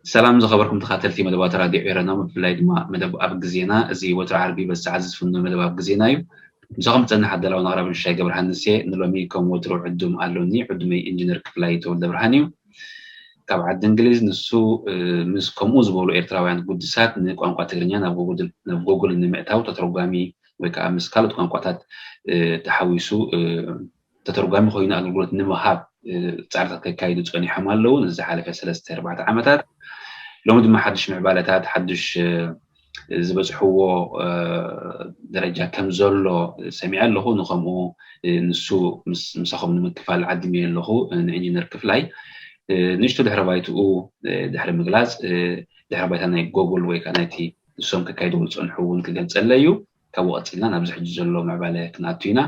ሰላም ዝኸበርኩም ተኻተልቲ መደባት ራድዮ ኤረና፣ ብፍላይ ድማ መደብ ኣብ ግዜና። እዚ ወትሮ ዓርቢ በዚ ሰዓት ዝፍኖ መደብ ኣብ ግዜና እዩ። ምሳኹም ዝጸንሕ ኣዳላውን ኣቕራብን ሽሻይ ገብረሃንስ እየ። ንሎሚ ከም ወትሮ ዕዱም ኣሎኒ። ዕዱመይ ኢንጂነር ክፍላይ ተወልደ ብርሃን እዩ። ካብ ዓዲ እንግሊዝ። ንሱ ምስ ከምኡ ዝበሉ ኤርትራውያን ግዱሳት ንቋንቋ ትግርኛ ናብ ጎጉል ንምእታው ተተርጓሚ ወይ ከዓ ምስ ካልኦት ቋንቋታት ተሓዊሱ ተተርጓሚ ኮይኑ ኣገልግሎት ንምሃብ ፃዕርታት ከካይዱ ፀኒሖም ኣለዉ። ንዝሓለፈ ሰለስተ ኣርባዕተ ዓመታት። ሎሚ ድማ ሓድሽ ምዕባለታት፣ ሓድሽ ዝበፅሕዎ ደረጃ ከም ዘሎ ሰሚዐ ኣለኹ። ንከምኡ ንሱ ምሳኹም ንምክፋል ዓዲመዮ ኣለኹ። ንኢንጂነር ክፍላይ ንእሽቶ ድሕረ ባይትኡ ድሕሪ ምግላፅ፣ ድሕረ ባይታ ናይ ጎጉል ወይ ከዓ ናይቲ ንሶም ከካይድዎ ዝፀንሑ እውን ክገልፀለይ እዩ። ካብኡ ቀፂልና ናብዚ ሕጂ ዘሎ ምዕባለ ክንኣቱ ኢና።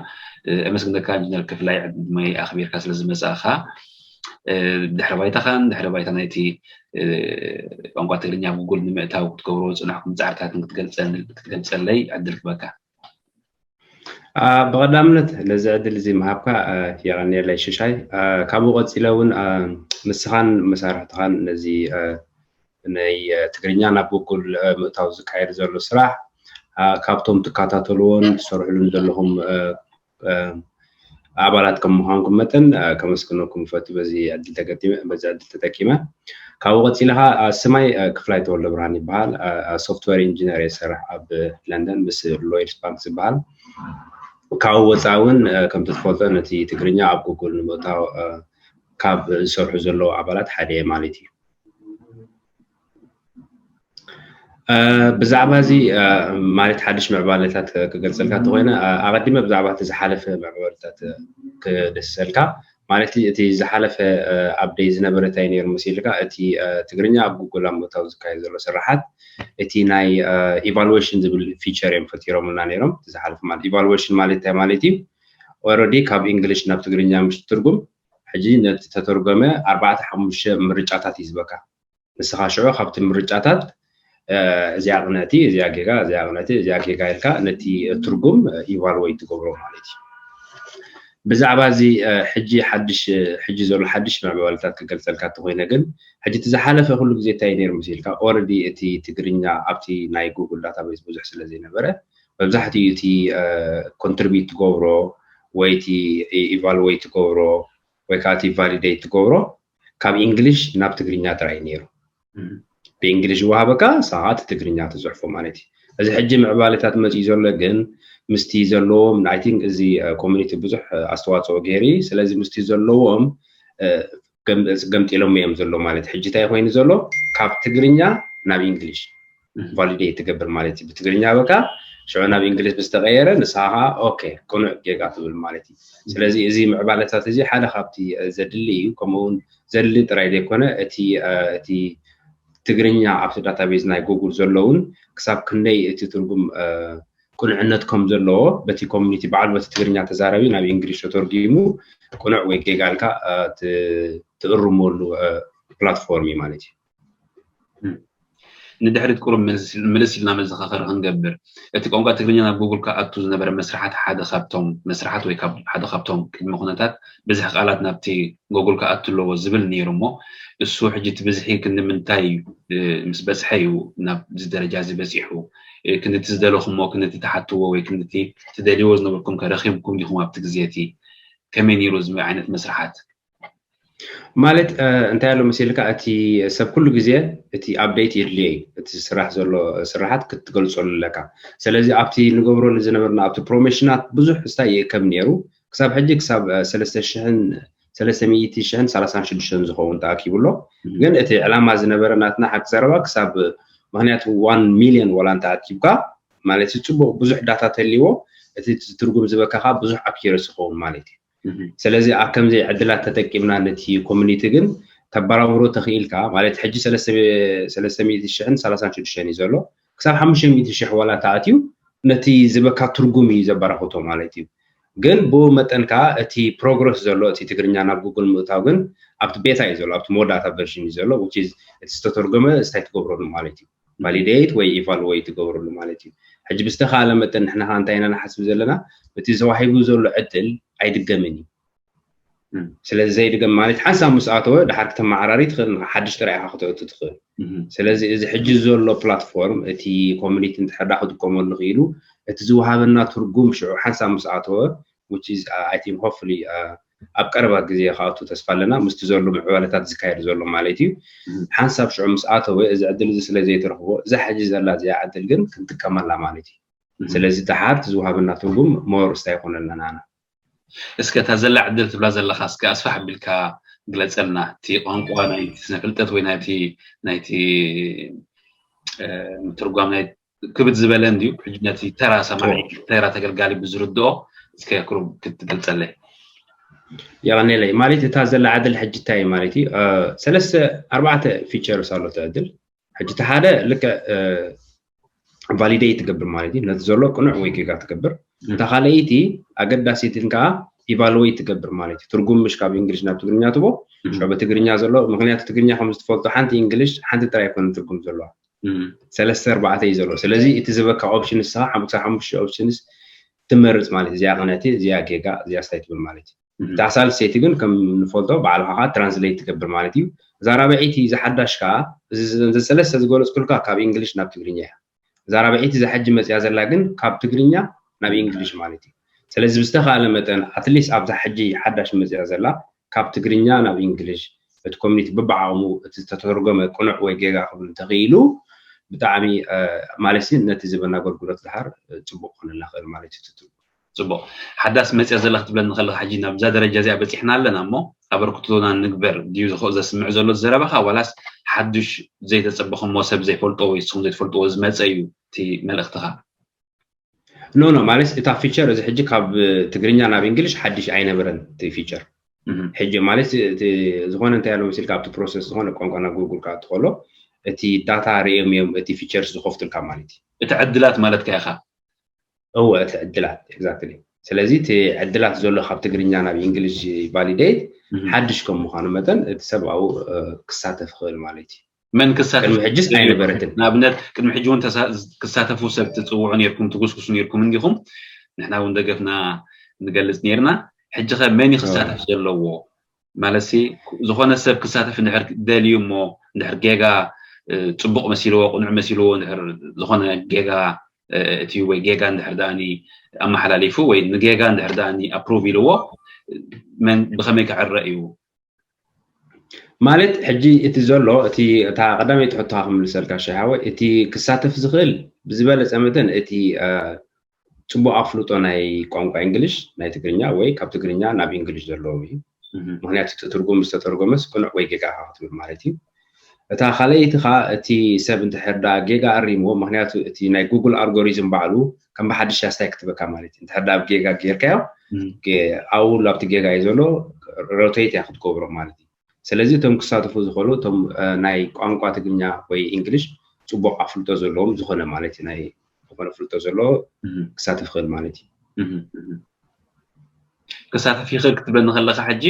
ኣመስግነካ ኢንጂነር ክፍላይ፣ ዕድመይ ኣኽቢርካ ስለ ዝመፃእኻ። ድሕሪ ባይታኻን ድሕሪ ባይታ ናይቲ ቋንቋ ትግርኛ ኣብ ጉጉል ንምእታው ክትገብርዎ ዝፅናሕኩም ፃዕርታትን ክትገልፀለይ ዕድል ክበካ። ብቐዳምነት ነዚ ዕድል እዚ ምሃብካ የቐንየለይ ሽሻይ። ካብኡ ቀፂለ እውን ንስኻን መሳርሕትኻን ነዚ ናይ ትግርኛ ናብ ጉጉል ምእታው ዝካየድ ዘሎ ስራሕ ካብቶም ትከታተልዎን ትሰርሕሉን ዘለኹም ኣባላት ከም ምዃንኩም መጠን ከመስግነኩም ፈቱ በዚ ዕድል ተገጢመ በዚ ዕድል ተጠቂመ። ካብኡ ቀፂልኻ ስማይ ክፍላይ ተወልደ ብርሃን ይበሃል። ሶፍትዌር ኢንጂነር የሰርሕ ኣብ ለንደን ምስ ሎይድስ ባንክ ዝበሃል። ካብኡ ወፃኢ እውን ከምቲ ትፈልጦ ነቲ ትግርኛ ኣብ ጉጉል ንምእታው ካብ ዝሰርሑ ዘለዉ ኣባላት ሓደ እየ ማለት እዩ። ብዛዕባ እዚ ማለት ሓድሽ ምዕባለታት ክገልፀልካ እንተኮይነ ኣቐዲመ ብዛዕባ እቲ ዝሓለፈ ምዕባለታት ክደስሰልካ ማለት እቲ ዝሓለፈ ኣብደይ ዝነበረ እንታይ ነይሩ መሲልካ እቲ ትግርኛ ኣብ ጉጉል ኣብ ምእታው ዝካየድ ዘሎ ስራሓት እቲ ናይ ኢቫሉዌሽን ዝብል ፊቸር እዮም ፈጢሮምልና ነይሮም። ዝሓለፈ ማለት ኢቫሉዌሽን ማለት እንታይ ማለት እዩ? ኦረዲ ካብ ኢንግሊሽ ናብ ትግርኛ ምስ ትርጉም ሕጂ ነቲ ተተርጎመ ኣርባዕተ ሓሙሽተ ምርጫታት እዩ ዝበካ። ንስኻ ሽዑ ካብቲ ምርጫታት እዚኣ ቅንዕቲ፣ እዚኣ ጌጋ፣ እዚኣ ቅንዕቲ፣ እዚኣ ጌጋ ኢልካ ነቲ ትርጉም ኢቫሉዌት ትገብሮ ማለት እዩ። ብዛዕባ እዚ ሕጂ ሓድሽ ሕጂ ዘሎ ሓድሽ ምዕባለታት ክገልፀልካ እንተኮይነ ግን ሕጂ እቲ ዝሓለፈ ኩሉ ግዜ እንታይ ነይሩ ምስ ኢልካ ኦረዲ እቲ ትግርኛ ኣብቲ ናይ ጉግል ዳታቤዝ ብዙሕ ስለ ዘይነበረ መብዛሕትኡ እቲ ኮንትሪቢዩት ትገብሮ ወይ እቲ ኢቫሉዌት ትገብሮ ወይ ከዓ እቲ ቫሊዴት ትገብሮ ካብ ኢንግሊሽ ናብ ትግርኛ ጥራይ ነይሩ። ብእንግሊሽ ይወሃበካ፣ ንስኻ እቲ ትግርኛ ትፅሕፎ ማለት እዩ። እዚ ሕጂ ምዕባለታት መፅኡ ዘሎ ግን ምስቲ ዘለዎም ኣይ ቲንክ እዚ ኮሚኒቲ ብዙሕ ኣስተዋፅኦ ገይሩ እዩ። ስለዚ ምስቲ ዘለዎም ገምጢሎም እዮም ዘሎ ማለት ሕጂ እንታይ ኮይኑ ዘሎ ካብ ትግርኛ ናብ ኢንግሊሽ ቫሊዴት ትገብር ማለት እዩ። ብትግርኛ በቃ ሽዑ ናብ ኢንግሊሽ ምስ ተቐየረ ንስኻ ከዓ ኦኬ ቅኑዕ ጌጋ ትብል ማለት እዩ። ስለዚ እዚ ምዕባለታት እዚ ሓደ ካብቲ ዘድሊ እዩ። ከምኡ እውን ዘድሊ ጥራይ ዘይኮነ እቲ እቲ ትግርኛ ኣብቲ ዳታቤዝ ናይ ጉግል ዘሎ እውን ክሳብ ክንደይ እቲ ትርጉም ቅኑዕነት ከም ዘለዎ በቲ ኮሚኒቲ ባዕሉ በቲ ትግርኛ ተዛራቢ ናብ ኢንግሊሽ ተተርጊሙ ቅኑዕ ወይ ጌጋ ኢልካ ትእርመሉ ፕላትፎርም እዩ ማለት እዩ። ንድሕሪት ቁሩብ ምልስ ኢልና መዘኻኸሪ ክንገብር፣ እቲ ቋንቋ ትግርኛ ናብ ጉግል ክኣቱ ዝነበረ መስርሓት ሓደ ካብቶም መስርሓት ወይ ሓደ ካብቶም ቅድመ ኩነታት ብዝሒ ቃላት ናብቲ ጎግል ክኣቱ ኣለዎ ዝብል ነይሩ እሞ እሱ ሕጂ እቲ ብዝሒ ክንዲ ምንታይ ምስ በፅሐ እዩ ናብዚ ደረጃ እዚ በፂሑ? ክንዲ እቲ ዝደለኹሞ ክንዲ እቲ ትሓትዎ ወይ ክንዲ እቲ ትደልይዎ ዝነበርኩም ከ ረኺብኩም ዲኹም ኣብቲ ግዜ እቲ? ከመይ ነይሩ እዚ ዓይነት መስርሓት? ማለት እንታይ ኣሎ መሲልካ እቲ ሰብ ኩሉ ግዜ እቲ ኣፕዴት የድልዮ እዩ። እቲ ዝስራሕ ዘሎ ስራሓት ክትገልፀሉ ኣለካ። ስለዚ ኣብቲ ንገብረሉ ዝነበርና ኣብቲ ፕሮሞሽናት ብዙሕ ስታይ ይእከብ ነይሩ። ክሳብ ሕጂ ክሳብ ሰለስተ ሽሕን ሰለስተ ሚእቲ ሽሕን ሰላሳን ሽዱሽተን ዝኸውን ተኣኪቡ ኣሎ። ግን እቲ ዕላማ ዝነበረ ናትና ሓቂ ዘረባ ክሳብ ምክንያቱ ዋን ሚልዮን ዋላ እንተኣኪብካ ማለት ጽቡቕ ብዙሕ ዳታ ተልዎ እቲ ትርጉም ዝበካ ከዓ ብዙሕ ኣኪረስ ይኸውን ማለት እዩ። ስለዚ ኣብ ከምዚ ዕድላት ተጠቂምና ነቲ ኮሚኒቲ ግን ተበራብሮ ተኽኢልካ ማለት ሕጂ ሰለስተ ሚእቲ ሽሕን ሰላሳን ሽዱሽተን እዩ ዘሎ ክሳብ ሓሙሽተ ሚእቲ ሽሕ ዋላ ተኣትዩ ነቲ ዝበካ ትርጉም እዩ ዘበራኽቶ ማለት እዩ። ግን ብኡ መጠን ከዓ እቲ ፕሮግረስ ዘሎ እቲ ትግርኛ ናብ ጉግል ምእታው ግን ኣብቲ ቤታ እዩ ዘሎ ኣብቲ መወዳእታ ቨርዥን እዩ ዘሎ እቲ ዝተተርጎመ ስታይ ትገብረሉ ማለት እዩ። ቫሊዴት ወይ ኢቫሉዌት ትገብረሉ ማለት እዩ። ሕጂ ብዝተኻለ መጠን ንሕና ከዓ እንታይ ኢና ንሓስብ ዘለና እቲ ተዋሂቡ ዘሎ ዕድል ኣይድገምን እዩ። ስለዚ ዘይድገም ማለት ሓንሳብ ምስ ኣተወ ድሓር ክተመዓራሪ ትኽእል ሓድሽ ጥራይ ኢኻ ክተእቱ ትኽእል። ስለዚ እዚ ሕጂ ዘሎ ፕላትፎርም እቲ ኮሚኒቲ እንድሕር ዳ ክጥቀመሉ ክኢሉ እቲ ዝወሃበና ትርጉም ሽዑ ሓንሳብ ምስ ኣተወ which is I think hopefully ኣብ ቀረባ ግዜ ክኣቱ ተስፋ ኣለና ምስቲ ዘሎ ምዕባለታት ዝካየድ ዘሎ ማለት እዩ። ሓንሳብ ሽዑ ምስ ኣተወ እዚ ዕድል እዚ ስለ ዘይትረኽቦ እዛ ሕጂ ዘላ እዚኣ ዕድል ግን ክንጥቀመላ ማለት እዩ። ስለዚ ድሓር እቲ ዝወሃበና ትርጉም ሞር ስታይ ይኾነልና ንዓና። እስከ እታ ዘላ ዕድል ትብላ ዘለኻ እስከ ኣስፋሕ ኣቢልካ ግለፀልና። እቲ ቋንቋ ናይቲ ስነፍልጠት ወይ ናይቲ ናይቲ ምትርጓም ናይ ክብድ ዝበለ እንድዩ። ሕጂ ነቲ ተራ ሰማዒ ተራ ተገልጋሊ ብዝርድኦ እስከ ክሩብ ክትገልፀለይ። የቐኔለይ ማለት እታ ዘላ ዕድል ሕጂ እንታይ ማለት እዩ? ሰለስተ ኣርባዕተ ፊቸርስ ኣሎ እቲ ዕድል። ሕጂ እቲ ሓደ ልክዕ ቫሊዴት ትገብር ማለት እዩ ነቲ ዘሎ ቅኑዕ ወይ ጌጋ ትገብር። እታ ካልኣይቲ ኣገዳሲትን ከዓ ኢቫሉዌት ትገብር ማለት እዩ። ትርጉም ምሽ ካብ እንግሊሽ ናብ ትግርኛ ትቦ ሸበ ትግርኛ ዘሎ ምክንያቱ ትግርኛ ከም ዝትፈልጦ ሓንቲ እንግሊሽ ሓንቲ ጥራይ ይኮነ ትርጉም ዘለዋ ሰለስተ ኣርባዕተ እዩ ዘሎ። ስለዚ እቲ ዝበካ ኦፕሽንስ ከዓ ሓሙሳ ሓሙሽተ ኦፕሽንስ ትመርፅ ማለት እዚኣ ቅንዕቲ እዚኣ ጌጋ እዚኣ ስታይ ትብል ማለት እዩ። እታ ሳልሰይቲ ግን ከም ንፈልጦ ባዕልኻ ከዓ ትራንስሌት ትገብር ማለት እዩ። እዛ ራብዐይቲ ዝሓዳሽ ከዓ እዚ ሰለስተ ዝገለፅኩልካ ካብ እንግሊሽ ናብ ትግርኛ እያ። እዛ ራብዐይቲ እዛ ሕጂ መፅያ ዘላ ግን ካብ ትግርኛ ናብ እንግሊሽ ማለት እዩ። ስለዚ ብዝተኻለ መጠን ኣትሊስት ኣብዛ ሕጂ ሓዳሽ መፅያ ዘላ ካብ ትግርኛ ናብ እንግሊሽ እቲ ኮሚኒቲ ብብዓቕሙ እቲ ዝተተርጎመ ቅኑዕ ወይ ጌጋ ክብል እንተኽኢሉ ብጣዕሚ ማለት ነቲ ዝበና ኣገልግሎት ድሓር ፅቡቅ ክኾነልና ክእል ማለት እዩ። ፅቡቅ ሓዳስ መፅያ ዘላ ክትብለኒ ከለካ ሕጂ ናብዛ ደረጃ እዚኣ በፂሕና ኣለና እሞ ኣበርክቶና ንግበር ድዩ ዘስምዕ ዘሎ ዘረባኻ ዋላስ ሓዱሽ ዘይተፀበኹሞ ሰብ ዘይፈልጦ ወይ ንስኹም ዘይትፈልጥዎ ዝመፀ እዩ እቲ መልእኽትኻ? ኖ ኖ ማለት እታ ፊቸር እዚ ሕጂ ካብ ትግርኛ ናብ እንግሊሽ ሓድሽ ኣይነበረን እቲ ፊቸር። ሕጂ ማለት ዝኾነ እንታይ ኣሎ መሲልካ ኣብቲ ፕሮሰስ ዝኾነ ቋንቋ ናብ ጉግል ክኣቱ ከሎ እቲ ዳታ ርእዮም እዮም እቲ ፊቸርስ ዝኸፍቱልካ ማለት እዩ። እቲ ዕድላት ማለትካ ኢኻ? እወ እቲ ዕድላት exactly። ስለዚ እቲ ዕድላት ዘሎ ካብ ትግርኛ ናብ እንግሊሽ ቫሊዴት ሓድሽ ከም ምዃኑ መጠን እቲ ሰብ ኣብኡ ክሳተፍ ይኽእል ማለት እዩ። መን ክሳተፍ ቅድሚ ሕጅስ ኣይነበረትን። ንኣብነት ቅድሚ ሕጂ እውን ተሳ- ክሳተፉ ሰብ ትፅውዑ ነርኩም ትጉስጉሱ ነርኩም እንዲኹም ንሕና እውን ደገፍና ንገልፅ ነርና። ሕጂ ኸ መን እዩ ክሳተፍ ዘለዎ? ማለት ሲ ዝኾነ ሰብ ክሳተፍ እንድሕር ደልዩ እሞ እንድሕር ጌጋ እ፣ ፅቡቕ መሲልዎ ቅኑዕ መሲልዎ እንድሕር ዝኾነ ጌጋ እ፣ እቲ ወይ ጌጋ እንድሕር ደኣኒ ኣመሓላሊፉ ወይ ንጌጋ እንድሕር ደኣኒ ኣፕሩቭ ኢልዎ መን ብኸመይ ክዕረ እዩ? ማለት ሕጂ እቲ ዘሎ እቲ እታ ቀዳመይቲ ሕቶኻ ክምልሰልካ ሸሓወ እቲ ክሳተፍ ዝኽእል ብዝበለፀ መጠን እቲ እ፣ ፅቡቅ ኣፍልጦ ናይ ቋንቋ እንግሊሽ ናይ ትግርኛ ወይ ካብ ትግርኛ ናብ እንግሊሽ ዘለዎ እዩ። ምክንያቱ እቲ ትርጉም ዝተተርጎመስ ቅኑዕ ወይ ጌጋ ኢኻ ክትብል ማለት እዩ። እታ ካልኣይቲ ከዓ እቲ ሰብ እንድሕር ደኣ ጌጋ ኣሪምዎ ምክንያቱ እቲ ናይ ጉግል ኣልጎሪዝም ባዕሉ ከም ብሓድሽ ኣስታይ ክትበካ ማለት እዩ። እንድሕር ደኣ ጌጋ ጌርካዮ ኣብኡ ኣብቲ ጌጋ እዩ ዘሎ ሮቴት እያ ክትገብሮ ማለት እዩ። ስለዚ እቶም ክሳተፉ ዝኽእሉ እቶም ናይ ቋንቋ ትግርኛ ወይ እንግሊሽ ፅቡቕ ኣፍልጦ ዘለዎም ዝኾነ ማለት እዩ ናይ ዝኾነ ፍልጦ ዘለዎ ክሳተፍ ይኽእል ማለት እዩ። ክሳተፍ ይኽእል ክትብለኒ ከለካ ሕጂ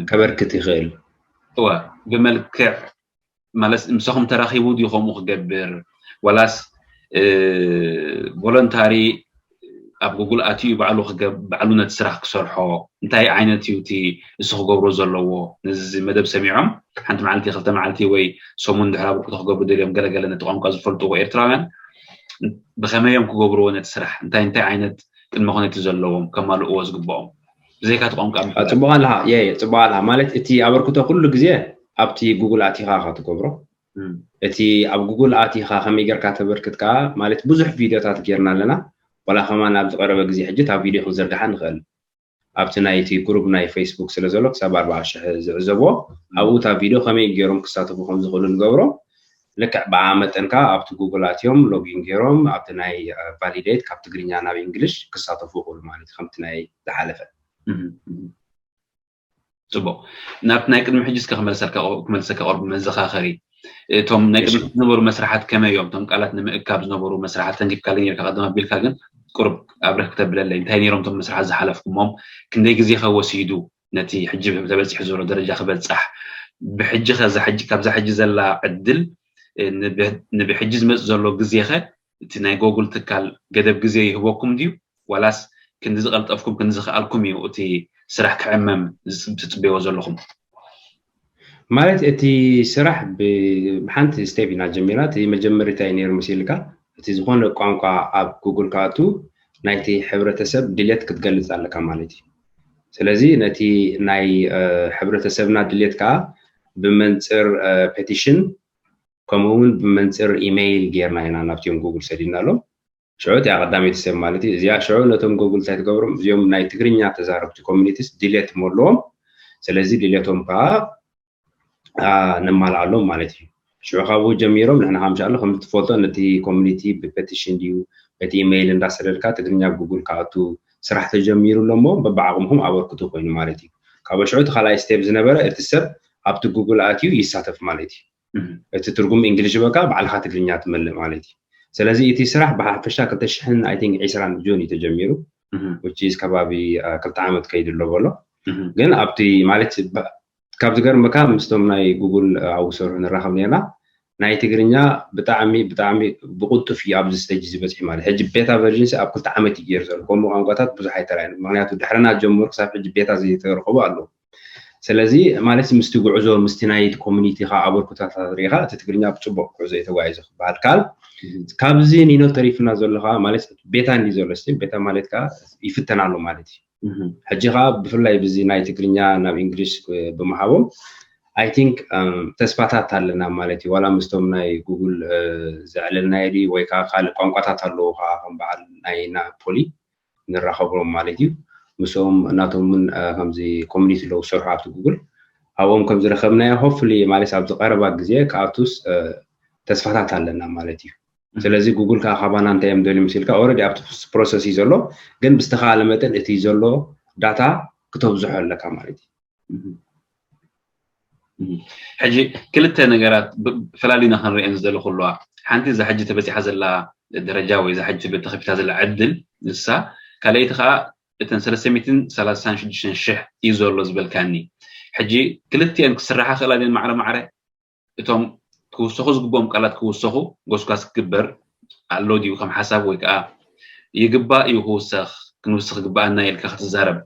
ከበርክት ይኽእል እወ ብመልክዕ ማለት ምሳኹም ተራኺቡ ድዩ ከምኡ ክገብር ዋላስ ቮለንታሪ ኣብ ጉግል ኣትዩ ባዕሉ ክገብ ባዕሉ ነቲ ስራሕ ክሰርሖ እንታይ ዓይነት እዩ እቲ እሱ ክገብሮ ዘለዎ ነዚ መደብ ሰሚዖም ሓንቲ መዓልቲ ክልተ መዓልቲ ወይ ሰሙን ድሕር ኣበርክቶ ክገብሩ ደልዮም ገለገለ ነቲ ቋንቋ ዝፈልጥዎ ኤርትራውያን ብኸመይ እዮም ክገብርዎ ነቲ ስራሕ እንታይ እንታይ ዓይነት ቅድመ ኩነት ዘለዎም ከማልእዎ ዝግብኦም ብዘይካ እቲ ቋንቋ ፅቡቅ ኣለካ የ ፅቡቅ ኣለካ ማለት እቲ ኣበርክቶ ኩሉ ግዜ ኣብቲ ጉግል ኣቲካ ኢካ ትገብሮ እቲ ኣብ ጉግል ኣቲካ ከመይ ጌርካ ተበርክት ከዓ ማለት ብዙሕ ቪድዮታት ጌርና ኣለና ዋላ ከማን ኣብ ዝቀረበ ግዜ ሕጂ እታ ቪድዮ ክንዝርግሓ ንክእል ኣብቲ ናይቲ ግሩብ ናይ ፌስቡክ ስለ ዘሎ ክሳብ ኣርባዓ ሽሕ ዝዕዘቦ ኣብኡ እታ ቪድዮ ከመይ ገይሮም ክሳተፉ ከም ዝኽእሉ ንገብሮ ልክዕ ብኣ መጠን ከዓ ኣብቲ ጉግል ኣትዮም ሎጊን ገይሮም ኣብቲ ናይ ቫሊዴት ካብ ትግርኛ ናብ እንግሊሽ ክሳተፉ ይኽእሉ ማለት እዩ። ከምቲ ናይ ዝሓለፈ ፅቡቅ። ናብቲ ናይ ቅድሚ ሕጂ እስከ ክመልሰልካ ክመልሰካ ቅርብ መዘኻኸሪ፣ እቶም ናይ ቅድሚ ዝነበሩ መስራሓት ከመይ እዮም? እቶም ቃላት ንምእካብ ዝነበሩ መስራሓት ተንኪፍካለ ነርካ ቀደም ኣቢልካ፣ ግን ቁርብ ኣብርህ ክተብለለይ እንታይ ነይሮም እቶም መስራሓት ዝሓለፍኩሞም? ክንደይ ግዜ ከ ወሲዱ ነቲ ሕጂ ተበፂሑ ዘሎ ደረጃ ክበፃሕ? ብሕጂ ከዛ ሕጂ ካብዛ ሕጂ ዘላ ዕድል ንብሕጂ ዝመፅ ዘሎ ግዜ ከ እቲ ናይ ጎጉል ትካል ገደብ ግዜ ይህበኩም ድዩ? ዋላስ ክንዲ ዝቐልጠፍኩም ክንዲ ዝኸኣልኩም እዩ እቲ ስራሕ ክዕመም ትፅበይዎ ዘለኹም? ማለት እቲ ስራሕ ብሓንቲ ስቴፕ ኢና ጀሚርና። እቲ መጀመሪታ እዩ ነይሩ መሲልካ፣ እቲ ዝኾነ ቋንቋ ኣብ ጉግል ክኣቱ ናይቲ ሕብረተሰብ ድሌት ክትገልፅ ኣለካ ማለት እዩ። ስለዚ ነቲ ናይ ሕብረተሰብና ድሌት ከዓ ብመንፅር ፔቲሽን ከምኡ እውን ብመንፅር ኢሜይል ጌርና ኢና ናብቲኦም ጉግል ሰዲድናሎም። ሽዑ እቲኣ ቀዳመይቲ ሰብ ማለት እዩ እዚኣ ሽዑ ነቶም ጎጉል እንታይ ትገብሮም? እዚኦም ናይ ትግርኛ ተዛረብቲ ኮሚኒቲስ ድሌት መለዎም። ስለዚ ድሌቶም ከዓ ነማልኣሎም ማለት እዩ። ሽዑ ካብኡ ጀሚሮም ንሕና ከም ሻሎ ከም ትፈልጦ ነቲ ኮሚኒቲ ብፐቲሽን ድዩ በቲ ኢሜይል እንዳሰደድካ ትግርኛ ጉግል ክኣቱ ስራሕ ተጀሚሩ ኣሎ እሞ በብዓቕምኹም ኣበርክቱ ኮይኑ ማለት እዩ። ካብ ሽዑ እቲ ካልኣይ ስቴፕ ዝነበረ እቲ ሰብ ኣብቲ ጉግል ኣትዩ ይሳተፍ ማለት እዩ። እቲ ትርጉም እንግሊሽ በቃ ባዕልኻ ትግርኛ ትመልእ ማለት እዩ። ስለዚ እቲ ስራሕ ብሓፈሻ ክልተ ሽሕን I think ዕስራን ጁን እዩ ተጀሚሩ። Which is ከባቢ ክልተ ዓመት ከይዱ ኣሎ በሎ። ግን ኣብቲ ማለት ካብ ዝገርመካ ምስቶም ናይ ጉግል ኣብኡ ዝሰርሑ ንራኸብ ነርና። ናይ ትግርኛ ብጣዕሚ ብጣዕሚ ብቁልጡፍ እዩ ኣብዚ ስተጅ ዝበፅሒ ማለት ሕጂ ቤታ ቨርዥን ኣብ ክልተ ዓመት እዩ ገይሩ ዘሎ። ከምኡ ቋንቋታት ብዙሕ ኣይተራእየን። ምክንያቱ ድሕርና ጀምሩ ክሳብ ሕጂ ቤታ ዘይተረኸቡ ኣለዉ። ስለዚ ማለት ምስቲ ጉዕዞ ምስቲ ናይ ኮሚኒቲ ካ ኣበርክቶታት ሪኢኻ እቲ ትግርኛ ብፅቡቅ ጉዕዞ እዩ ተጓዒዙ ክበሃል ካል ካብዚ ኒኖ ተሪፍና ዘሎ ካ ማለት ቤታ እንዲ ዘሎ ስ ቤታ ማለት ካ ይፍተን ኣሎ ማለት እዩ። ሕጂ ካ ብፍላይ ብዚ ናይ ትግርኛ ናብ እንግሊሽ ብምሃቦም I think ተስፋታት ኣለና ማለት እዩ። ዋላ ምስቶም ናይ ጉግል ዘዕለልናዮ ድዩ ወይ ከዓ ካልእ ቋንቋታት ኣለዉ ከዓ ከም በዓል ናይ ናፖሊ ንራኸቦም ማለት እዩ። ምስኦም እናቶም እውን ከምዚ ኮሚኒቲ ኣለዉ ዝሰርሑ ኣብቲ ጉግል ኣብኦም ከም ዝረኸብናዮ hopefully ማለት ኣብዚ ቀረባ ግዜ ክኣቱስ ተስፋታት ኣለና ማለት እዩ። ስለዚ ጉግል ከዓ ካባና እንታይ እዮም ደልዩ ምስ ኢልካ already ኣብቲ ፕሮሰስ እዩ ዘሎ፣ ግን ብዝተኻለ መጠን እቲ ዘሎ ዳታ ክተብዝሖ ኣለካ ማለት እዩ። ሕጂ ክልተ ነገራት ፈላሊና ክንሪአን ዝደለኹ ኣለዋ። ሓንቲ እዛ ሕጂ ተበፂሓ ዘላ ደረጃ ወይ እዛ ሕጂ ተኸፊታ ዘላ ዕድል ንሳ፣ ካልኣይቲ ከዓ እተን ሰለስተ ሚእትን ሰላሳን ሽዱሽተን ሽሕ እዩ ዘሎ ዝበልካኒ። ሕጂ ክልቲአን ክስራሓ ክእላ ድን ማዕረ ማዕረ እቶም ክውሰኹ ዝግብኦም ቃላት ክውሰኹ ጎስጓስ ክግበር ኣሎ ድዩ ከም ሓሳብ ወይ ከዓ ይግባእ እዩ ክውሰኽ ክንውስኽ ግባኣና ኢልካ ክትዛረብ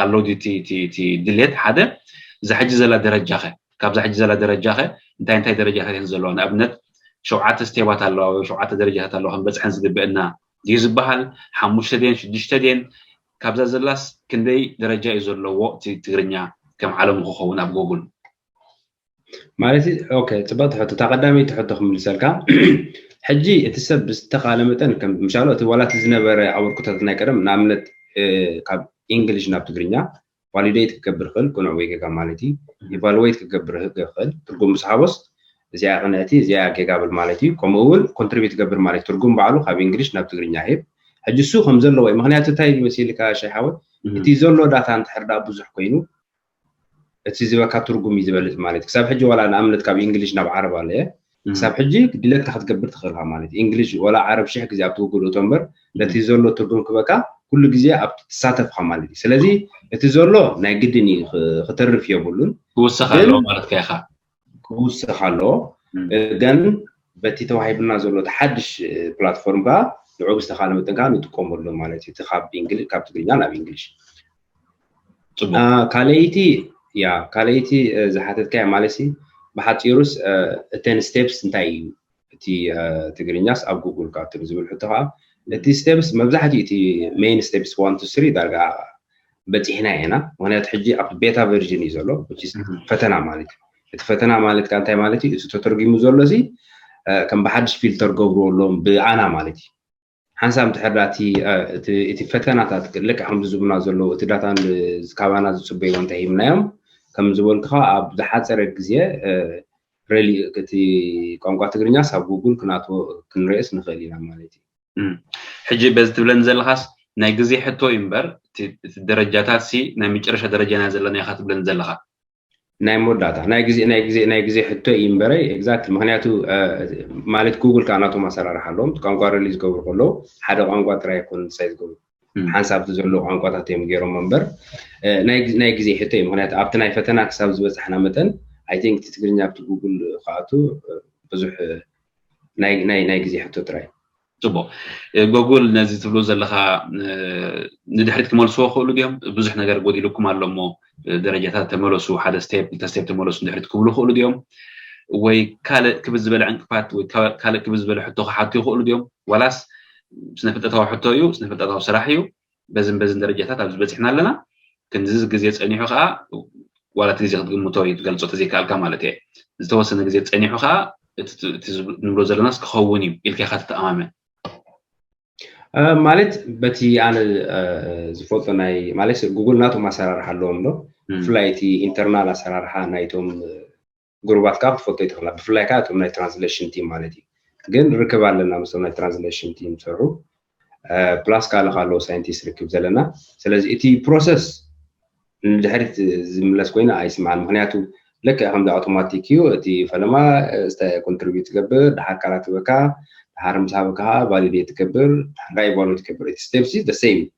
ኣሎ ድዩ እቲ ድሌት ሓደ እዛ ሕጂ ዘላ ደረጃኸ ካብዛ ሕጂ ዘላ ደረጃኸ እንታይ እንታይ ደረጃታት እየን ዘለዋ ንኣብነት ሸውዓተ ስቴባት ኣለዋ ወይ ሸውዓተ ደረጃታት ኣለዋ ክንበፅሐን ዝግብእና ድዩ ዝበሃል ሓሙሽተ ድየን ሽዱሽተ ድየን ካብዛ ዘላስ ክንደይ ደረጃ እዩ ዘለዎ እቲ ትግርኛ ከም ዓለሙ ክኸውን ኣብ ጎጉል ማለት ኦኬ ፅቡቅ ትሕቶ እታ ቀዳመይቲ ሕቶ ክምልሰልካ ሕጂ እቲ ሰብ ብዝተኻለ መጠን ከም ምሻሎ እቲ ዋላ እቲ ዝነበረ ኣበርክቶታት ናይ ቀደም ንኣብነት ካብ ኢንግሊሽ ናብ ትግርኛ ቫሊዴት ክገብር ክእል ቅኑዕ ወይ ጌጋ ማለት እዩ ኢቫሉዌት ክገብር ክእል ትርጉም ምስ ሃቦስ እዚኣ ቅንዕቲ እዚኣ ጌጋ ብል ማለት እዩ ከምኡ እውን ኮንትሪቢዩት ክገብር ማለት ትርጉም ባዕሉ ካብ ኢንግሊሽ ናብ ትግርኛ ሂብ ሕጂ እሱ ከም ዘለዎ እዩ ምክንያቱ እንታይ መሲልካ ሻይ ሓወ እቲ ዘሎ ዳታ እንትሕርዳ ብዙሕ ኮይኑ እቲ ዝበካ ትርጉም እዩ ዝበልፅ ማለት ክሳብ ሕጂ ዋላ ንኣብነት ካብ እንግሊሽ ናብ ዓረብ ኣለ ክሳብ ሕጂ ድለትካ ክትገብር ትኽእልካ ማለት እንግሊሽ ዋላ ዓረብ ሽሕ ግዜ ኣብቲ ጉግል እቶ እምበር ነቲ ዘሎ ትርጉም ክበካ ኩሉ ግዜ ኣብ ትሳተፍካ ማለት እዩ ስለዚ እቲ ዘሎ ናይ ግድን እዩ ክተርፍ የብሉን ክውሰኽ ኣለዎ ማለት ኢኻ ክውሰኽ ኣለዎ ግን በቲ ተዋሂብና ዘሎ ሓድሽ ፕላትፎርም ከዓ ንዑ ብዝተኻለ መጠን ከዓ ንጥቀመሉ ማለት እዩ እቲ ካብ እንግሊሽ ካብ ትግርኛ ናብ እንግሊሽ ካልኣይቲ ያ ካልኣይቲ ዝሓተትካያ ማለት ብሓፂሩስ እተን ስቴፕስ እንታይ እዩ እቲ ትግርኛስ ኣብ ጉግል ካትሉ ዝብል ሕቶ ከዓ እቲ ስቴፕስ መብዛሕትኡ እቲ ሜን ስቴፕስ ዋን ቱ ስሪ ዳርጋ በፂሕና ኢና ምክንያቱ ሕጂ ኣብ ቤታ ቨርዥን እዩ ዘሎ ፈተና ማለት እዩ እቲ ፈተና ማለት ከዓ እንታይ ማለት እዩ እቲ ተተርጊሙ ዘሎ እዚ ከም ብሓድሽ ፊልተር ገብርዎ ኣለዎም ብኣና ማለት እዩ ሓንሳብ እንድሕር እቲ ፈተናታት ልክዕ ከም ዝዝቡና ዘለዉ እቲ ዳታ ካባና ዝፅበይዎ እንታይ ሂብናዮም ከም ዝበልኩ ከዓ ኣብ ዝሓፀረ ግዜ እቲ ቋንቋ ትግርኛ ሳብ ጉግል ክናቶ ክንርእስ ንኽእል ኢና ማለት እዩ። ሕጂ በዚ ትብለን ዘለኻስ ናይ ግዜ ሕቶ እዩ እምበር እቲ ደረጃታት ሲ ናይ መጨረሻ ደረጃ ኢና ዘለና ኢኻ ትብለን ዘለኻ። ናይ መወዳእታ ናይ ግዜ ናይ ግዜ ናይ ግዜ ሕቶ እዩ እምበረ። Exactly። ምክንያቱ ማለት ጉግል ከዓ ናቶም ኣሰራርሓ ኣለዎም። ቋንቋ ሪሊዝ ዝገብሩ ከለዉ ሓደ ቋንቋ ጥራይ ኣይኮኑን ሳይ ዝገብሩ ሓንሳብ እቲ ዘሎ ቋንቋታት እዮም ገይሮም እምበር ናይ ግዜ ሕቶ እዩ። ምክንያቱ ኣብቲ ናይ ፈተና ክሳብ ዝበፃሕና መጠን I think እቲ ትግርኛ ኣብቲ ጉግል ክኣቱ ብዙሕ ናይ ግዜ ሕቶ ጥራይ። ፅቡቅ። ጎጉል ነዚ ትብሉ ዘለካ ንድሕሪት ክመልስዎ ክእሉ ድዮም? ብዙሕ ነገር ጎዲሉኩም ኣሎ እሞ ደረጃታት ተመለሱ፣ ሓደ ስቴፕ ክልተ ስቴፕ ተመለሱ ንድሕሪት ክብሉ ክእሉ ድዮም? ወይ ካልእ ክብዝ ዝበለ ዕንቅፋት ወይ ካልእ ክብዝ ዝበለ ሕቶ ክሓቱ ይኽእሉ ድዮም? ዋላስ ስነ ፍልጠታዊ ሕቶ እዩ፣ ስነ ፍልጠታዊ ስራሕ እዩ። በዝን በዝን ደረጃታት ኣብዚ በፂሕና ኣለና። ክንዚ ግዜ ፀኒሑ ከዓ ዋላ እቲ ግዜ ክትግምቶ እዩ ትገልፆ ተዘይከኣልካ ማለት እየ። ዝተወሰነ ግዜ ፀኒሑ ከዓ እቲ ንብሎ ዘለናስ ክኸውን እዩ ኢልካ ኢካ ትተኣማመን? ማለት በቲ ኣነ ዝፈልጦ ናይ ማለት ጉግል ናቶም ኣሰራርሓ ኣለዎም ዶ ብፍላይ እቲ ኢንተርናል ኣሰራርሓ ናይቶም ግሩባት ከዓ ክትፈልጦ ይትኽእላ ብፍላይ ከዓ እቶም ናይ ትራንስሌሽን ቲም ማለት እዩ። ግን ርክብ ኣለና ምስቶም ናይ ትራንስሌሽን ቲም ዝሰርሑ ፕላስ ካልእ ካልኦ ሳይንቲስት ርክብ ዘለና። ስለዚ እቲ ፕሮሰስ ንድሕሪት ዝምለስ ኮይኑ ኣይስምዓን። ምክንያቱ ልክዕ ከምዚ ኣውቶማቲክ እዩ። እቲ ፈለማ ስታይ ኮንትሪቢዩት ትገብር፣ ድሓር ካልኣት ትበካ፣ ድሓር ምስ ሃበካ ከዓ ቫሊዴት ትገብር፣ ድሓር ከዓ ኢቫሉዌት ትገብር። እቲ ስቴፕ ሲ the same እዩ።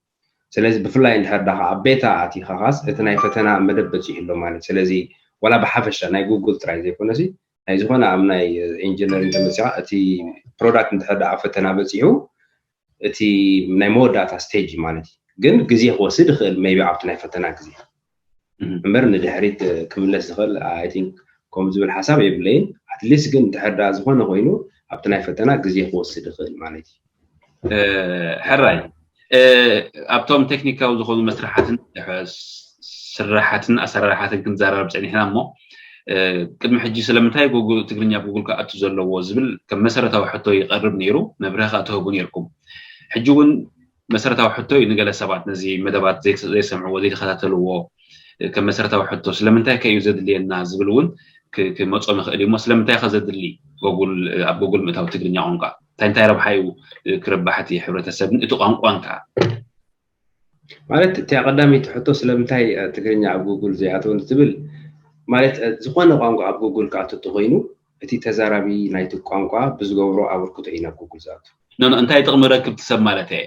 ስለዚ ብፍላይ እንድሕር ዳ ከዓ ቤታ ኣቲኻ ካስ እቲ ናይ ፈተና መደብ በፂሑ ኣሎ ማለት። ስለዚ ዋላ ብሓፈሻ ናይ ጉግል ጥራይ ዘይኮነሲ ናይ ዝኾነ ኣብ ናይ ኢንጂነሪንግ ተመፂኻ እቲ ፕሮዳክት እንድሕር ዳ ኣብ ፈተና በፂሑ እቲ ናይ መወዳእታ ስቴጅ ማለት እዩ። ግን ግዜ ክወስድ ይኽእል maybe ኣብቲ ናይ ፈተና ግዜ እምበር ንድሕሪት ክምለስ ዝኽእል I think ከም ዝብል ሓሳብ የብለይን። ኣትሊስት ግን እንድሕር ዳ ዝኾነ ኮይኑ ኣብቲ ናይ ፈተና ግዜ ክወስድ ይኽእል ማለት እዩ። ሕራይ ኣብቶም ቴክኒካዊ ዝኾኑ መስርሓትን ስራሓትን ኣሰራርሓትን ክንዛረብ ፀኒሕና እሞ ቅድሚ ሕጂ ስለምንታይ ትግርኛ ኣብ ጉግል ክኣቱ ዘለዎ ዝብል ከም መሰረታዊ ሕቶ ይቐርብ ነይሩ። መብርሂ ከዓ ትህቡ ነይርኩም። ሕጂ እውን መሰረታዊ ሕቶ እዩ ንገለ ሰባት ነዚ መደባት ዘይሰምዕዎ ዘይተኸታተልዎ ከም መሰረታዊ ሕቶ ስለምንታይ ከ እዩ ዘድልየና ዝብል እውን ክመፆም ይኽእል እዩ እሞ ስለምንታይ ከ ዘድሊ ጎጉል ኣብ ጎጉል ምእታው ትግርኛ ቋንቋ እንታይ እንታይ ረብሓ እዩ ክርባሕ እቲ ሕብረተሰብን እቲ ቋንቋን ከዓ? ማለት እቲ ኣቀዳሚቲ ሕቶ ስለምንታይ ትግርኛ ኣብ ጉጉል ዘይኣተወ እንትትብል ማለት ዝኾነ ቋንቋ ኣብ ጉጉል ክኣቱ እንተኮይኑ እቲ ተዛራቢ ናይቲ ቋንቋ ብዝገብሮ ኣበርክቶ እዩ ናብ ጉጉል ዝኣቱ። እንታይ ጥቕሚ ረክብ ትሰብ ማለት እየ?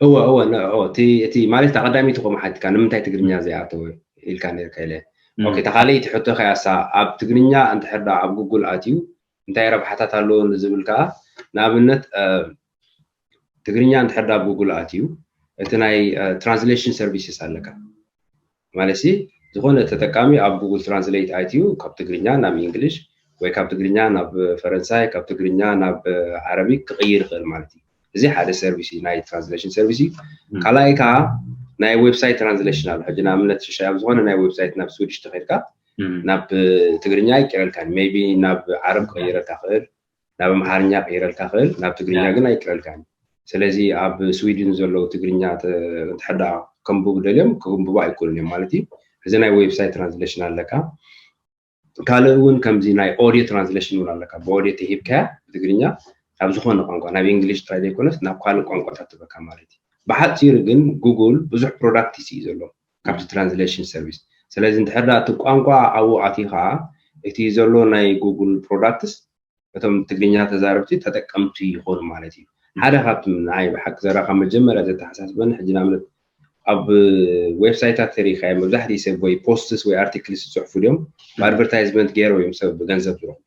እወ እወ እቲ ማለት ኣቀዳሚቲ ከምኡ ሓቲካ ንምንታይ ትግርኛ ዘይኣተወ ኢልካ ነርካ ኢለ። እታ ካልኣይቲ ሕቶ ከያሳ ኣብ ትግርኛ እንድሕር ኣብ ጉጉል ኣትዩ እንታይ ረብሓታት ኣለዎ ንዝብል ከዓ ንኣብነት ትግርኛ እንድሕር ኣብ ጉጉል ኣትዩ እቲ ናይ ትራንስሌሽን ሰርቪስስ ኣለካ ማለት ሲ ዝኾነ ተጠቃሚ ኣብ ጉጉል ትራንስሌት ኣትዩ ካብ ትግርኛ ናብ እንግሊሽ ወይ ካብ ትግርኛ ናብ ፈረንሳይ ካብ ትግርኛ ናብ ዓረቢክ ክቕይር ይኽእል ማለት እዩ። እዚ ሓደ ሰርቪስ እዩ፣ ናይ ትራንስሌሽን ሰርቪስ እዩ። ካልኣይ ከዓ ናይ ዌብሳይት ትራንስሌሽን ኣሎ። ሕጂ ንኣብነት ሽሻይ ኣብ ዝኾነ ናይ ዌብሳይት ናብ ስዊድሽ ተኸድካ ናብ ትግርኛ ይቀየረልካን maybe ናብ ዓረብ ክቕይረልካ ክእል ናብ ኣምሓርኛ ክይረልካ ክእል ናብ ትግርኛ ግን ኣይቅረልካን። ስለዚ ኣብ ስዊድን ዘለዉ ትግርኛ እንድሕር ደኣ ከንብቡ ደልዮም ከንብቡ ኣይክእሉን እዮም ማለት እዩ። እዚ ናይ ዌብሳይት ትራንስሌሽን ኣለካ። ካልእ እውን ከምዚ ናይ ኦዲዮ ትራንስሌሽን እውን ኣለካ። ብኦዲዮ ተሂብካያ ብትግርኛ ናብ ዝኾነ ቋንቋ ናብ እንግሊሽ ጥራይ ዘይኮነስ ናብ ካልእ ቋንቋታት ትበካ ማለት እዩ። ብሓፂሩ ግን ጉጉል ብዙሕ ፕሮዳክትስ እዩ ዘሎ ካብቲ ትራንስሌሽን ሰርቪስ። ስለዚ እንድሕር ደኣ እቲ ቋንቋ ኣብኡ ኣቲኻ እቲ ዘሎ ናይ ጉጉል ፕሮዳክትስ እቶም ትግርኛ ተዛረብቲ ተጠቀምቲ ይኾኑ ማለት እዩ። ሓደ ካብቲ ንዓይ ብሓቂ ዘራኻ መጀመርያ ዘተሓሳስበኒ ሕጂ ንኣብነት ኣብ ዌብሳይታት ተሪኻዮ መብዛሕትኡ ሰብ ወይ ፖስትስ ወይ ኣርቲክልስ ዝፅሕፉ ድዮም ብኣድቨርታይዝመንት ገይሮም እዮም ሰብ ብገንዘብ ዝረኽቡ።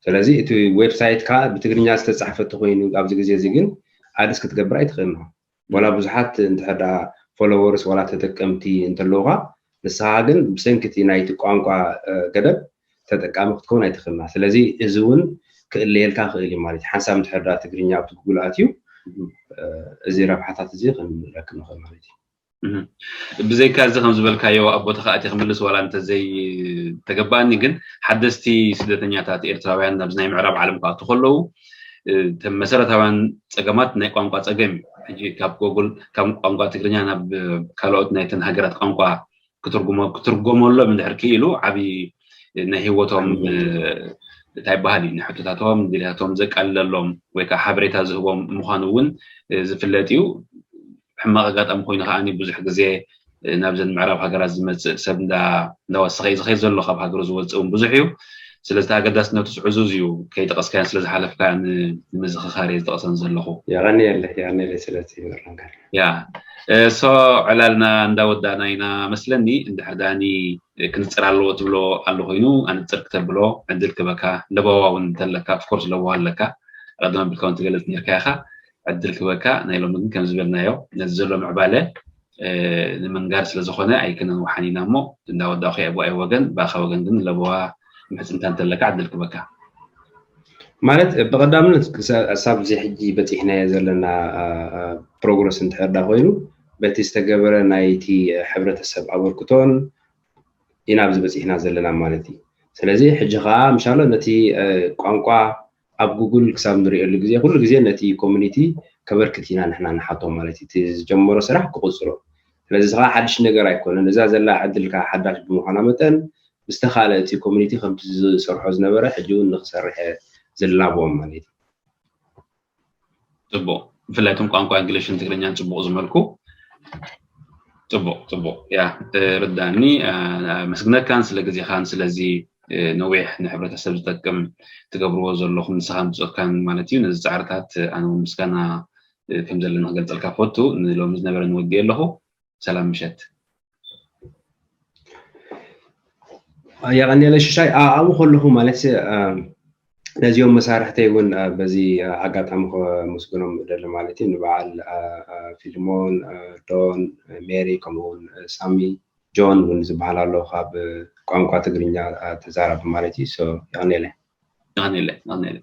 ስለዚ እቲ ዌብሳይትካ ብትግርኛ ዝተፃሕፈ ተኮይኑ ኣብዚ ግዜ እዚ ግን ኣድስ ክትገብር ኣይትኽእልን ኢኻ። ዋላ ብዙሓት እንድሕር ደኣ ፎሎወርስ ዋላ ተጠቀምቲ እንተለውካ ንስኻ ግን ብሰንኪ እቲ ናይቲ ቋንቋ ገደብ ተጠቃሚ ክትከውን ኣይትኽእልና። ስለዚ እዚ እውን ክእለየልካ ክእል እዩ ማለት እዩ። ሓንሳብ እንድሕር ደኣ ትግርኛ ኣብቲ ጉጉል ኣትዩ እዚ ረብሓታት እዚ ክንረክብ ንኽእል ማለት እዩ። ብዘይካ እዚ ከም ዝበልካዮ ኣቦትኻ ኣቲ ክምልስ ዋላ እንተዘይተገባእኒ ግን ሓደስቲ ስደተኛታት ኤርትራውያን ናብዚ ናይ ምዕራብ ዓለም ክኣቱ ከለዉ እተን መሰረታውያን ፀገማት ናይ ቋንቋ ፀገም እዩ። ሕጂ ካብ ጎጉል ካብ ቋንቋ ትግርኛ ናብ ካልኦት ናይተን ሃገራት ቋንቋ ክትርጉመሎም እንድሕር ክኢሉ ዓብዪ ናይ ህይወቶም እንታይ ይበሃል እዩ፣ ንሕቶታቶም ድልያቶም ዘቃልለሎም ወይ ከዓ ሓበሬታ ዝህቦም ምዃኑ እውን ዝፍለጥ እዩ። ሕማቕ ኣጋጣሚ ኮይኑ ከዓ ብዙሕ ግዜ ናብዘን ምዕራብ ሃገራት ዝመፅእ ሰብ እንዳወሰኸ እዩ ዝኸይድ ዘሎ፣ ካብ ሃገሩ ዝወፅእ እውን ብዙሕ እዩ። ስለዚ ኣገዳስነቱ ዕዙዝ እዩ። ከይጠቐስካዮን ስለዝሓለፍካ ንምዝኽኻር እየ ዝጠቕሰን ዘለኹ። የቐንየለይ የቐንየለይ ስለዚ ምርንጋር ያ ሶ ዕላልና እንዳወዳእና ኢና መስለኒ። እንድሕር ዳኒ ክንፅር ኣለዎ ትብሎ ኣሎ ኮይኑ ኣንፅር ክተብሎ ዕድል ክበካ። ለበዋ እውን እንተለካ ኦፍኮርስ ለበዋ ኣለካ፣ ቀደም ኣቢልካ እውን ትገልፅ ነርካ ኢኻ። ዕድል ክበካ። ናይ ሎሚ ግን ከም ዝበልናዮ ነዚ ዘሎ ምዕባለ ንምንጋር ስለዝኾነ ኣይክነንውሓን ኢና እሞ እንዳወዳእኹ ብኣይ ወገን ብኣኻ ወገን ግን ለበዋ ምሕፅንታ እንተለካ ዕድል ክበካ። ማለት ብቐዳምነት ክሳብ እዚ ሕጂ በፂሕናዮ ዘለና ፕሮግረስ እንድሕር ዳ ኮይኑ በቲ ዝተገበረ ናይቲ ሕብረተሰብ ኣበርክቶን ኢና ኣብዚ በፂሕና ዘለና ማለት እዩ። ስለዚ ሕጂ ከዓ ምሻሎ ነቲ ቋንቋ ኣብ ጉግል ክሳብ ንሪእሉ ግዜ ኩሉ ግዜ ነቲ ኮሚኒቲ ከበርክት ኢና ንሕና ንሓቶ ማለት እዩ። እቲ ዝጀመሮ ስራሕ ክቕፅሎ። ስለዚ እዚ ከዓ ሓድሽ ነገር ኣይኮነን። እዛ ዘላ ዕድል ከዓ ሓዳሽ ብምዃና መጠን ብዝተኻለ እቲ ኮሚኒቲ ከምቲ ዝሰርሖ ዝነበረ ሕጂ እውን ንክሰርሕ ዝላቦም ማለት እዩ። ፅቡቕ። ብፍላይ እቶም ቋንቋ እንግሊሽን ትግርኛን ፅቡቕ ዝመልኩ። ፅቡቕ ፅቡቕ ያ ርዳኒ። ኣመስግነካን ስለ ግዜኻን ስለዚ ነዊሕ ንሕብረተሰብ ዝጠቅም ትገብርዎ ዘለኹም ንስኻን ብፆትካን ማለት እዩ። ነዚ ፃዕርታት ኣነ እውን ምስጋና ከም ዘለኒ ክገልፀልካ ፈቱ። ንሎሚ ዝነበረ ንወዲእ ኣለኹ። ሰላም ምሸት። የቐንየለ ሽሻይ ኣብኡ ከለኹ ማለት ነዚኦም መሳርሕተይ እውን በዚ ኣጋጣሚ ከመስግኖም እደሊ ማለት እዩ። ንበዓል ፊልሞን፣ ዶን፣ ሜሪ ከምኡውን ሳሚ ጆን እውን ዝበሃል ኣሎ ካብ ቋንቋ ትግርኛ ተዛራቢ ማለት እዩ። የቐንየለ። የቐንየለ።